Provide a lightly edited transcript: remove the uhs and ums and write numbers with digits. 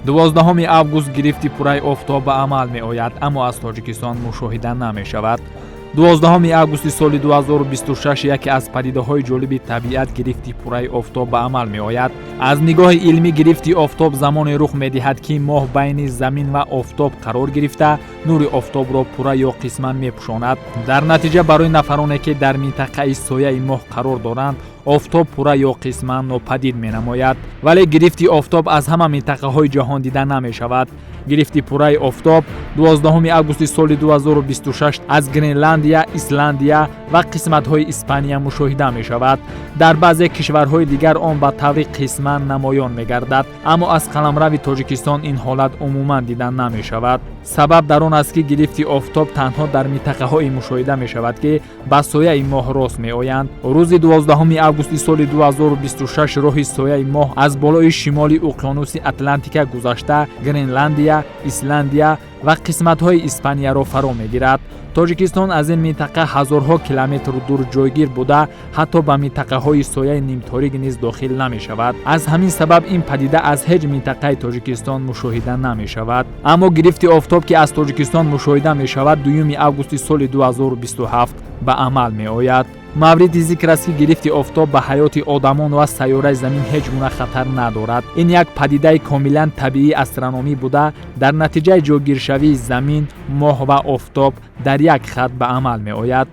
12 август гирифти пурраи офтоб ба амал меояд, аммо аз Тоҷикистон мушоҳида намешавад. 12 августи соли 2026 яке аз падидаҳои ҷолиби табиат, гирифти пурраи офтоб, ба амал меояд. Аз нигоҳи илмӣ, гирифти офтоб замоне рух медиҳад, ки моҳ байни замин ва офтоб қарор гирифта, нури офтобро пурра ё қисман мепӯшонад. Дар натиҷа, барои нафароне, ки дар минтақаи сояи моҳ қарор доранд, офтоб пурра ё қисман нопадид менамояд. Вале гирифти офтоб аз ҳама минтақаҳои ҷаҳон дида намешавад. Гирифти пурраи офтоб 12 августи соли 2026 аз Гренландия, Исландия ва қисматҳои Испания мушоҳида мешавад. Дар баъзе кишварҳои дигар он ба таври қисман намоён мегардад, аммо аз қаламрави Тоҷикистон ин ҳолат умуман дида намешавад. Сабаб дар он аст, ки гирифти офтоб танҳо дар минтақаҳое мушоҳида мешавад, ки ба сояи моҳ рост меоянд. Рӯзи 12 августи соли 2026 роҳи сояи моҳ аз болои шимоли уқёнуси Атлантика гузашта, Гренландия, Исландия ва қисматҳои Испанияро фаро мегирад. Тоҷикистон аз ин минтақа ҳазорҳо километр дур ҷойгир буда, ҳатто ба минтақаҳои сояи нимторик низ дохил намешавад. Аз ҳамин сабаб ин падида аз ҳеҷ минтақаи Тоҷикистон мушоҳида намешавад. Аммо гирифти офтоб, ки аз Тоҷикистон мушоҳида мешавад, 2 августи соли 2027 ба амал меояд. Мавриди зикр аст, ки гирифти офтоб ба ҳаёти одамон ва сайёраи замин ҳеҷ гуна хатар надорад. Ин як падидаи комилан табиии астрономӣ буда, дар натиҷаи ҷойгиршавии замин, моҳ ва офтоб дар як хат ба амал меояд.